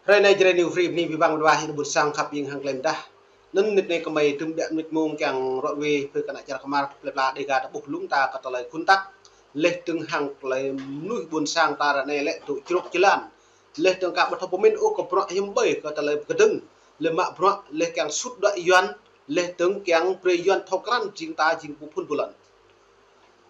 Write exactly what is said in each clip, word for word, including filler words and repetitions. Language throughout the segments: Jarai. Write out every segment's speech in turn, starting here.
Hrơi anai Jrai New Free bơni abih bang ƀing ƀing ƀôn sang khăp ƀing hăng klei mơdah. Anŭn mơnit anai kơmơi tŭm ƀiă mơnit mông kiăng ră ruai pơ kơnă čar kơmar plơi pla Dega ta ƀuh lŏm ta kơ tơlơi gun tăk. Laih dơ̆ng hăng tơlơi mơnuih ƀôn sang ta ră anai lĕ tŭ čruk jơlan. Laih dơ̆ng kơ ƀu thâo pơmĭn ôh kơ bruă hiư̆m ƀơi kơ tơlơi pơkơdơ̆ng. Laih mă bruă, laih kiăng sut đuaĭ Yuan, laih dơ̆ng kiăng brơi Yuan thâo krăn jing ta jing pô phŭn pô lŏn.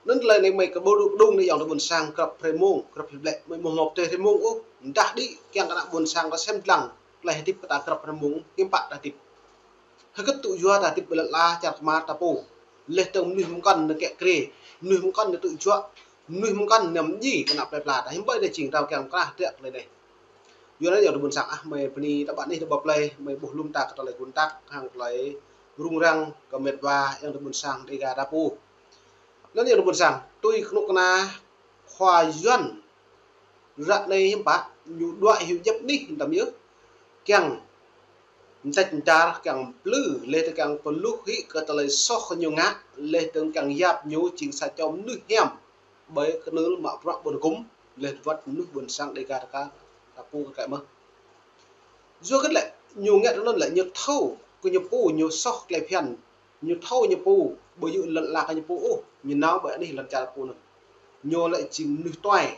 Anŭn tơlơi anai mơi kơ ƀu dŏ kơđông anai ayŏng adơi ƀôn sang, grăp hrơi mông, grăp hrơi ƀlĕ, mơi ƀu hmâo tơlơi hrơi mông ôh, mơdah đĭ kiăng kơ ană ƀôn sang kơ sem lăng, tơlơi hơdip kơ ta grăp hrơi mông, hiư̆m pă ta hơdip. Hơget tŭ yua ta hơdip ƀơi lŏn ala čar kơmar ta pô. Laih dơ̆ng mơnuih mơkŏn anai kĕ krê, mơnuih mơkŏn anai tŭ juă, mơnuih mơkŏn anai mơñi kơ ană plơi pla ta, hiư̆m ƀơi ta jing ta kiăng krah tơlơi anai. Yua anŭn ayŏng adơi ƀôn sang ah, mơi bơni ta ƀă anih ta ƀă plơi, mơi ƀuh lŏm ta kơ tơlơi gun tăk, hăng tơlơi rŭng răng kơ met wa ayŏng adơi ƀôn sang Dega ta pô. Anŭn ayŏng adơi ƀôn sang, tui kơnuk kơna khua Yuan ră anai hiư̆m pă, ñu đuaĭ hyu djŏp anih tăm yơh. Kiăng mơčăč mơčar, kiăng plư, laih dơ̆ng kiăng pơluh hĭ kơ tơlơi soh kơ ñu ngă, laih dơ̆ng kiăng yap ñu jing sa čô mơnuih hiam. Ƀơi kơnưl mă bruă ƀôn gum, laih wơ̆t mơnuih ƀôn sang Dega ta kơ ta pô kơ kĕ mơ̆. Yua hơget lĕ, ñu ngă tui anŭn lĕ ñu thâo kơ ñu pô ñu soh tơlơi phiăn, ñu thâo ñu pô ƀu djơ̆ lŏn ala kơ ñu pô ôh, ñu nao ƀơi anih lŏn čar pô anŭn. Ñu lĕ jing mơnuih tuai.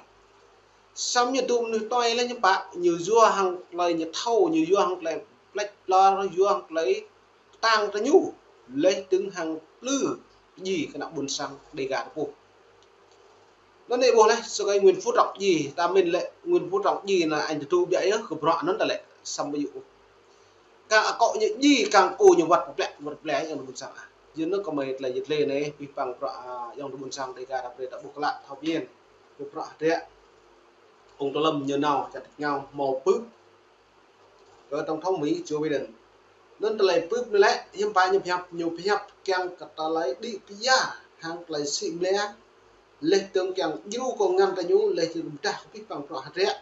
Samơ̆ ñu tŭ mơnuih tuai lĕ hiư̆m pă, ñu yua hăng tơlơi ñu thâo, ñu yua hăng tơlơi plĕč plŏr, yua hăng tơlơi kơtang ta ñu, laih dơ̆ng hăng plư pơdjai kơ ană ƀôn sang Dega ta pô. Anŭn anai ƀuh laih, sơkai Nguyễn Phú Trọng djai, ta mĭn lĕ Nguyễn Phú Trọng djai anai anh tơdu ƀiă yơh kơ bruă anŭn ta lĕ, samơ̆ ƀu djơ̆ ôh. Kiăng akŏ ñu djai, kiăng kơ ñu wơ̆t plĕ, wơ̆t plĕ ayŏng adơi ƀôn sang ah. Yua anŭn kơmơi tơlơi yit lĕ anai, abih bang bruă, a, ayŏng adơi ƀôn sang Dega ta brơi ta ƀuh klă thâo pơmĭn. Kơ bruă hơdră. Ông Tô Lâm ñu nao, čar tač rơngiao hmâo pưp kơ tổng thống Mỹ Joe Biden. Anŭn tơlơi pưp anai lĕ, hiư̆m pă ñu pơhiăp, ñu pơhiăp kiăng kơ tơlơi đĭ pơyar hăng tơlơi sĭ mơlia, laih dơ̆ng kiăng djru kơ ngăn ta ñu, laih dơ̆ng pơdah kơ abih bang bruă hơdră.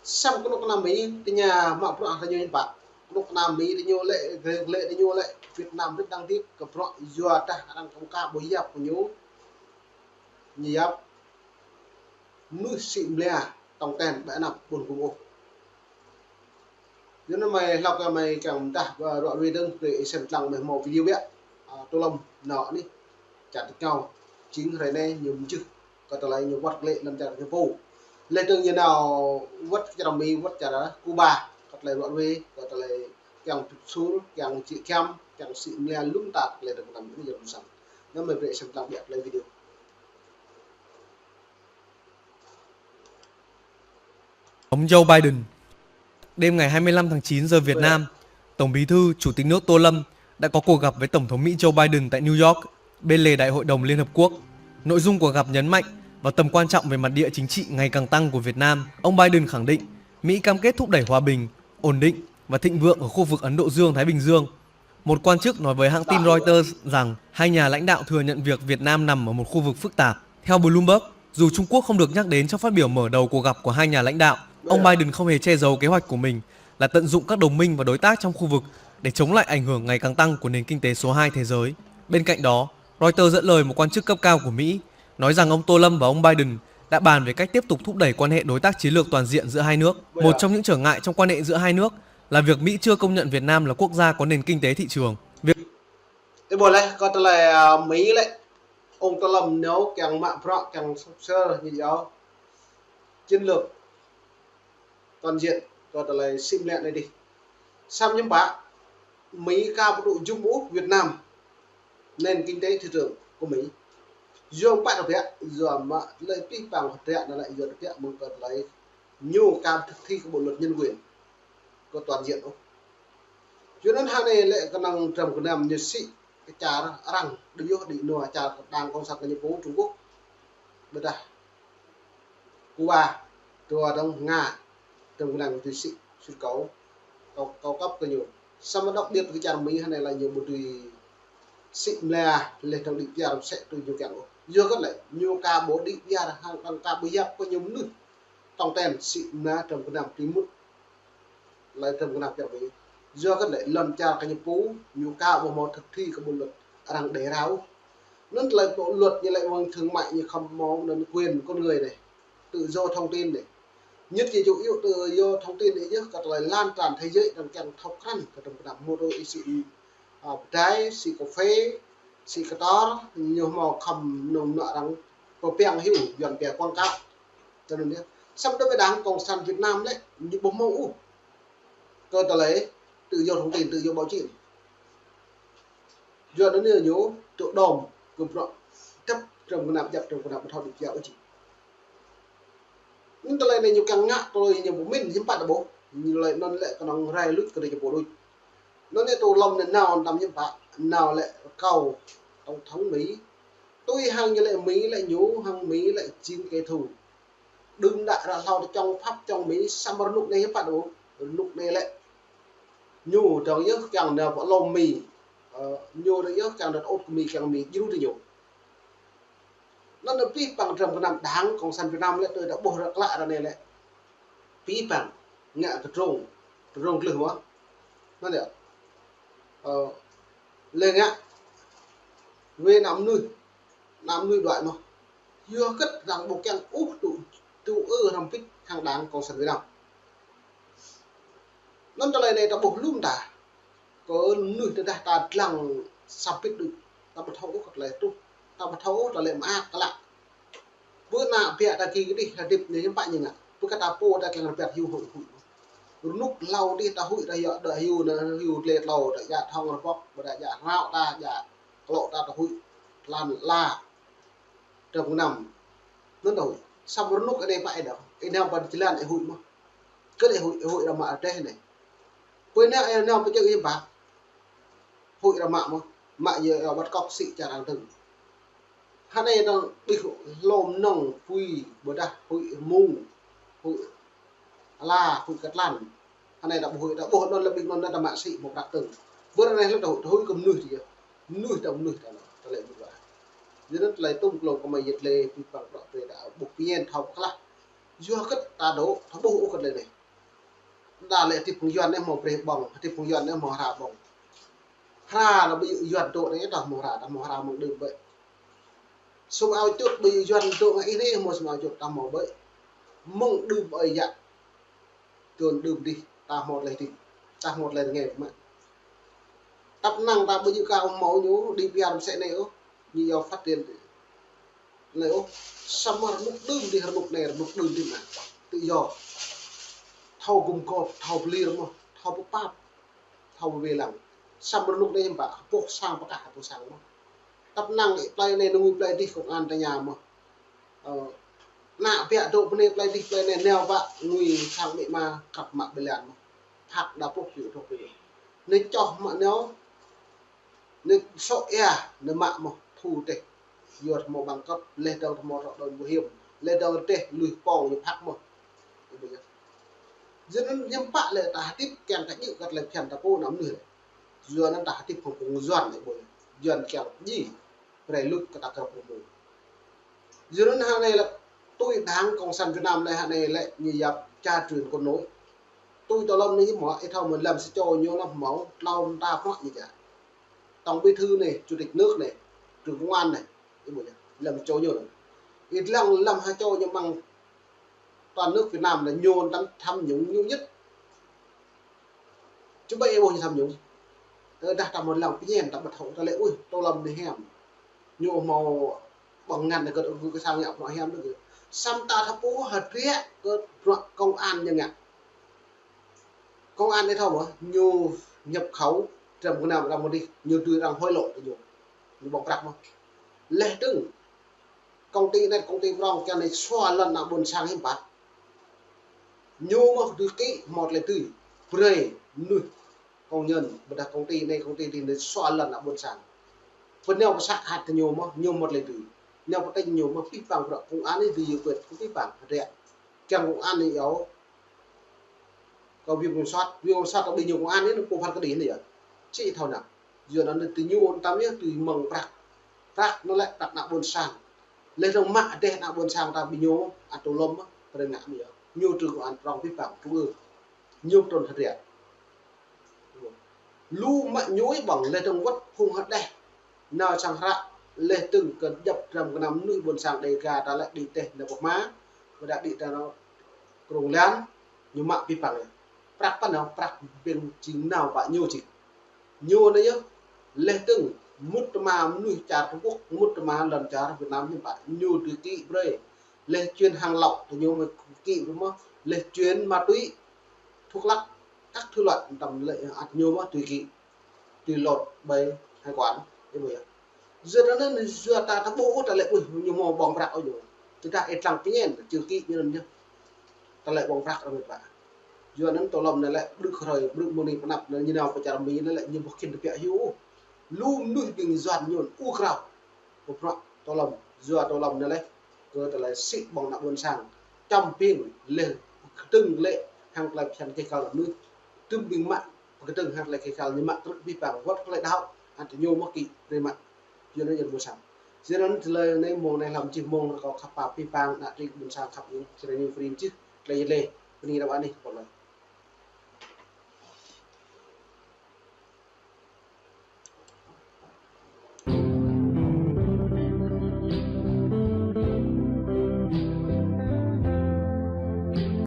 Samơ̆ kơnuk kơna Mỹ tơña mă bruă hơdră ñu hiư̆m pă. Kơnuk kơna Mỹ ta ñu lĕ, lĕ ta ñu lĕ, Việt Nam rất đáng tiếc kơ bruă yua dah arăng kơmka ƀu yap kơ ñu. Ñu yap mơnuih sĭ mơlia tong ten ƀơi anăp ƀôn gum ôh. Yua anŭn mơi hlâo kơ mơi kiăng mơdah, a, ră ruai dơ̆ng, brơi ih sem lăng mơi hmâo video biă, a, Tô Lâm nao anih čar tač rơngiao, jing hrơi anai ñu mơjưh kơ tơlơi ñu wơ̆t glaĭ lăm čar ñu pô. Laih dơ̆ng ñu nao wơ̆t čar Mỹ, wơ̆t čar Cuba, kơ tơlơi ră ruai, kơ tơlơi kiăng pĭt sur, kiăng jĕ giăm, kiăng sĭ mơlia lŏm ta tơlơi dơ̆ng kơnăm anai ayŏng adơi ƀôn sang. Anŭn mơi brơi ih sem lăng biă tơlơi video. Ông Joe Biden. Đêm ngày hai mươi lăm tháng chín giờ Việt Nam, Tổng Bí thư, Chủ tịch nước Tô Lâm đã có cuộc gặp với Tổng thống Mỹ Joe Biden tại New York, bên lề Đại hội đồng Liên Hợp Quốc. Nội dung cuộc gặp nhấn mạnh vào tầm quan trọng về mặt địa chính trị ngày càng tăng của Việt Nam. Ông Biden khẳng định Mỹ cam kết thúc đẩy hòa bình, ổn định và thịnh vượng ở khu vực Ấn Độ Dương-Thái Bình Dương. Một quan chức nói với hãng tin Reuters rằng hai nhà lãnh đạo thừa nhận việc Việt Nam nằm ở một khu vực phức tạp. Theo Bloomberg, dù Trung Quốc không được nhắc đến trong phát biểu mở đầu cuộc gặp của hai nhà lãnh đạo, ông Biden không hề che giấu kế hoạch của mình là tận dụng các đồng minh và đối tác trong khu vực để chống lại ảnh hưởng ngày càng tăng của nền kinh tế số hai thế giới. Bên cạnh đó, Reuters dẫn lời một quan chức cấp cao của Mỹ nói rằng ông Tô Lâm và ông Biden đã bàn về cách tiếp tục thúc đẩy quan hệ đối tác chiến lược toàn diện giữa hai nước. Một trong những trở ngại trong quan hệ giữa hai nước là việc Mỹ chưa công nhận Việt Nam là quốc gia có nền kinh tế thị trường. Việc Ih ƀuh laih, kơ tơlơi, a, Mỹ lĕ, ông Tô Lâm ñu kiăng mă bruă, kiăng sŭk sơr ñu yua chiến lược toàn diện kơ tơlơi sĭ mơlia anai dih. Samơ̆ hiư̆m pă, Mỹ ka ƀu tŭ jum ôh Việt Nam, nền kinh tế thị trường của Mỹ. Yua hiư̆m pă ră biă, yua mă tơlơi abih bang hơdră anŭn lĕ yua ră biă mơ̆ng kơ tơlơi ñu ka thực thi kơ bộ luật nhân quyền kơ toàn diện ôh. Yua anŭn hăng anai lĕ kơnơ̆ng dram gơnam ñu sĭ kơ čar arăng, đơ̆ng yơh đĭ nua čar Đảng Cộng sản kơ ñu pô Trung Quốc. Ƀôdah Cuba, dua dơ̆ng Nga, dơ̆ng gơnam ñu tui sĭ, xuất khẩu, cao, cao cấp kơ ñu. Samơ̆ đặc biệt kơ čar Mỹ hăng anai lĕ ñu ƀu tui sĭ mơlia, laih dơ̆ng đĭ pơyar mơsĕ tui ñu kiăng ôh. Yua hơget lĕ, ñu ka ƀu đĭ pơyar hăng, hăng ka ƀu yap kơ ñu mơnuih tong ten sĭ mơlia dram gơnam tui mŭt tơlơi dram gơnam čar Mỹ. Yua hơget lĕ, lŏn čar kơ ñu pô, ñu ka ƀu hmâo thực thi kơ bộ luật arăng đề ra ôh. Anŭn tơlơi bộ luật ñu lĕ mơ̆ng thương mại ñu khŏm hmâo anŭn quyền con người anai, tự do thông tin anai. Nhất là chủ yếu tự do thông tin để yơh kơ tơlơi lan tràn thế giới đang kiăng thâo krăn kơ tơm kơnam mô tô ih sĭ, à, pơdai, sĭ kơphê, sĭ kơtor, ñu hmâo khŏm nŏng nŏ arăng pơpiăng hyu, yuan pia quảng cáo. Tui anŭn yơh. Samơ̆ đối với Đảng Cộng sản Việt Nam lĕ, ñu ƀu hmâo ôh kơ tơlơi tự do thông tin, tự do báo chí. Yua anŭn yơh ñu tŭ đom kơ bruă djăp tơm kơnam, djăp tơm kơnam ƀu thâo đĭ jao ôh či. Anŭn tơlơi anai ñu kiăng ngă tui ñu pơmĭn hiư̆m pă ta ƀuh. Ñu lĕ anŭn lĕ kơnơ̆ng rai luč kơ dêh čô pô đôč. Anŭn yơh tui lŏm anai nao tăm hiư̆m pă, nao lĕ rơkâo tổng thống Mỹ. Tui hăng ñu lĕ Mỹ lĕ ñu, hăng Mỹ lĕ jing kẻ thù. Đưm đă ră hlâo ta čŏng Pháp čŏng Mỹ, samơ̆ rơnŭk anai hiư̆m pă ta ƀuh. Rơnŭk anai lĕ ñu dơ̆ng yơh kiăng nao pơ lŏm Mỹ. Ơ, ñu dơ̆ng yơh kiăng nao tơŭt kơ Mỹ, kiăng Mỹ djru tơ ñu. Anŭn abih bang tơm kơnam Đảng Cộng sản Việt Nam lĕ tui ta ƀuh rơklă ră anai lĕ abih bang ngă kơdrông, kơdrông glưh mơ̆n. Anŭn yơh. Ơ, lĕ ngă wơ̆t ană mơnuih, ană mơnuih đuaĭ mơ̆n. Yua hơget arăng ƀu kiăng ôh tŭ, tŭ ư hrŏm bĭt hăng Đảng Cộng sản Việt Nam. Anŭn tơlơi anai ta ƀuh lŏm ta. Kơ mơnuih tơdah ta dlăng sa bĭt đôč, ta ƀu thâo ôh kơ tơlơi truh, ta ƀu thâo ôh tơlơi mơak klă. Pơ ană biă ta ki kơdih hơdip anai hiư̆m pă ñu ngă. Pơ kơ ta pô ta kiăng rơbat hyu huĭ huĭ. Rơnŭk hlâo adih ta huĭ ta yua đa hyu anai hyu tlê tlâo ta djă thŏng rơbŏk, ƀôdah djă hrao ta djă klŏ ta ta huĭ tlan la. Tơm kơnam. Anŭn ta huĭ. Samơ̆ rơnŭk anai pă ih dŏ. Ih nao pơ jơlan ih huĭ mơ̆n. Kơ ih huĭ, ih huĭ ră mă rơdêh anai. Pơ anai ih nao pơ čư̆ ih ƀă. Huĭ ră mă mơ̆n. Mă yơh ră wăt kŏk sĭ čar arăng dơ̆ng. Hơnai dơ̆ng đih hlŏm nŏng pui ƀôdah huĭ mông. Huĭ ala, huĭ kơtlan. Hơnai ta ƀuh, ta ƀuh anŭn lĕ ƀing anŭn ta mă sĭ hmâo prăk tơ̆ng. Bơ anai lĕ ta huĭ, ta huĭ kơ mơnuih tih yơh. Mơnuih ta mơnuih ta lĕ, ta lĕ mơnuih. Yua anŭn tơlơi tŭm klông kơmơi yơh tơlơi abih bang bruă brơi ta ƀuh pơñen thâo pơklah. Yua hơget ta dŏ, ta ƀuh ôh kơ tơlơi anai. Ta lĕ hơdip hăng yuan anai hmâo brơi ƀơ̆ng, hơdip hăng yuan anai hmâo hra ƀơ̆ng. Hra anŭn ƀu djơ̆ yuan dŏ anai ta hmâo hra, ta hmâo hra mơ̆ng đưm ƀĕ. Sum ao čut ƀu djơ̆ yuan dŏ ngă ih anai hmâo sum ao čut ta hmâo ƀĕ. Mơ̆ng đưm ơi yă. Tơl đưm adih, ta hmâo tơlơi hơdip, ta hmâo tơlơi rơngai mơ̆n. Tăp năng ta ƀu djơ̆ kơ hmâo ñu, đĭ piar mơsĕ anai ôh, ñu yua phát triển anai ôh, samơ̆ rơnŭk đưm adih, rơnŭk anai, rơnŭk đưm adih mơ̆n. Tự do. Thâo gum gôp, thâo pơlir mơ̆n, thâo pơpap, thâo pơwê lăng. Samơ̆ rơnŭk anai hiư̆m pă, hơpuh sang pơkah, hơpuh sang mơ̆n. Tăp năng plơi anai nơngu plơi adih công an ta ña mơ̆n. Ơ, ană biă dŏ pơ anai plơi adih plơi anai nao pă ngui sang amĭ ama krăp mă ƀơi lan mơ̆n. Phak đa pluh triệu, pluh triệu. Anai čoh mă nao, anai sŏ ia, anai mă mơ̆n thu tĕh. Yua hmâo bằng cấp, leh dơ̆ng hmâo trŏ đơ̆ng bảo hiểm, leh dơ̆ng tĕh lui pong ñu phak mơ̆n. Yua anŭn hiư̆m pă lĕ ta hơdip kiăng ta djơ̆ kơ tơlơi phiăn ta pô ană mơnuih lĕ. Yua anŭn ta hơdip hăng phung yuan lĕ ƀu. Yuan kiăng djai. Brơi luč kơ ta krăp mơ̆n. Yua anŭn hơnai lĕ tui Đảng Cộng sản Việt Nam anai hơnai lĕ ñu yap cha truyền con nối. Tui tơ lŏm anai mơ̆, ih thâo mơ̆ lăm sa čô ñu lăm hmâo, tlâo mơta hmâo ñu djă. Tổng bí thư anai, chủ tịch nước anai, trưởng công an anai, ih ƀuh yơh, lăm sa čô ñu anai. Ih lăng lăm ha čô ñu mơ̆ng toàn nước Việt Nam anai ñu tăm tham nhũng ñu nhất. Čơbơi ih ƀuh ñu tham nhũng. Tơdah ta mơ̆ lăng pơñen ta ƀu thâo ta lĕ, ui, tơ lŏm anai hiam. Ñu hmâo ƀơ̆ng ngăn kơ, kơ sang ngă bruă hiam đôč. Samơ̆ ta thâo ƀuh hơdră kơ bruă công an ñu ngă. Công an ih thâo mơ̆, ñu nhập khẩu, tơm kơnam arăng mơ̆ adih, ñu tui arăng hối lộ tơ ñu. Ñu ƀơ̆ng prăk mơ̆n. Leh dơ̆ng, công ty anai, công ty prŏng kiăng anai sua lŏn ană ƀôn sang hiư̆m pă. Ñu mơ̆ tui kĭ hmâo tơlơi tui, brơi mơnuih công nhân, ƀôdah công ty anai, công ty adih anai sua lŏn ană ƀôn sang. Pơ nao pơ să hăt tơ ñu mơ̆, ñu hmâo tơlơi tui. Nao pơ tỉnh ñu mơ̆, abih bang bruă công an anai tui yua pơ̆t, abih bang hơdră. Kiăng công an anai yua kơ viện kiểm soát, viện kiểm soát ta ƀing ñu công an anai, anŭn pô phat kơđi anai yơh. Či thâo nao. Yua anŭn tơ ñu tăm yơh tui mơ̆ng prăk. Prăk anŭn lĕ prăk ană ƀôn sang. Leh dơ̆ng mă rơdêh ană ƀôn sang ta ƀing ñu, ăt tơ lŏm, brơi ngă mơ̆ yơh. Ñu tui công an prŏng abih bang, trung ương. Ñu trŭn hơdră. Lu mă ñu ih ƀơ̆ng, leh dơ̆ng wơ̆t phung hơdeh. Nao sang hră, leh dơ̆ng kơ djăp tơm kơnam mơnuih ƀôn sang Đêga ta lĕ đĭ tĕh nao pơ hma, ƀôdah đĭ ta nao rŏng lan, ñu mă pih pang yơh. Prăk pơ anai, prăk ƀing jing nao pă ñu čih. Ñu anai yơh, leh tơng, mŭt tơma mơnuih čar Trung Quốc, mŭt tơma lŏn čar Việt Nam ñu pă, ñu tui kĭ brơi. Leh chuyên hàng lậu, tơ ñu mă kĭ brơi mơ̆, leh chuyên ma túy, thuốc lắc, các thứ loại, tăm lĕ ăt ñu mă tui kĭ. Tui lŏn ƀơi hải quan, ih ƀuh yơh. Yua anŭn yơh, yua ta, ta ƀuh, ta lĕ ƀuh, ñu mơ̆ ƀơ̆ng prăk ôh ñu. Tơdah ih lăng pơñen, čih kĭ ñu anŭn yơh. Ta lĕ ƀơ̆ng prăk rơmet pă. Yua anŭn Tô Lâm anai lĕ ƀrư̆ hrơi, ƀrư̆ mơ̆ng anai pơ anăp anai ñu nao pơ čar Mi anai lĕ ñu ƀu khĭn tơbiă hyu. Lu mơnuih ƀing Yuan ñu u krao. Ƀu prăk Tô Lâm, yua Tô Lâm anai lĕ, kơ tơlơi sĭ ƀơ̆ng ană ƀôn sang. Čăm ƀing leh kơdơ̆ng lĕ hăng tơlơi phiăn kơ kal mơnuih. Tơm ƀing mă kơdơ̆ng hăng tơlơi kơ kal ñu mă krư̆ pih pang wơ̆t tơlơi đaŏ, ăt ñu mă kĭ brơi mă. Yua anŭn yơh ƀôn sang. Yua anŭn tơlơi anai mơ̆ng anai hlăm čih mơ̆ng rơkâo khăp pap pih pang, ană tring ƀôn sang khăp yơh, čơrơni free čih, tơlơi leh, bơni ră anai, pơlơi.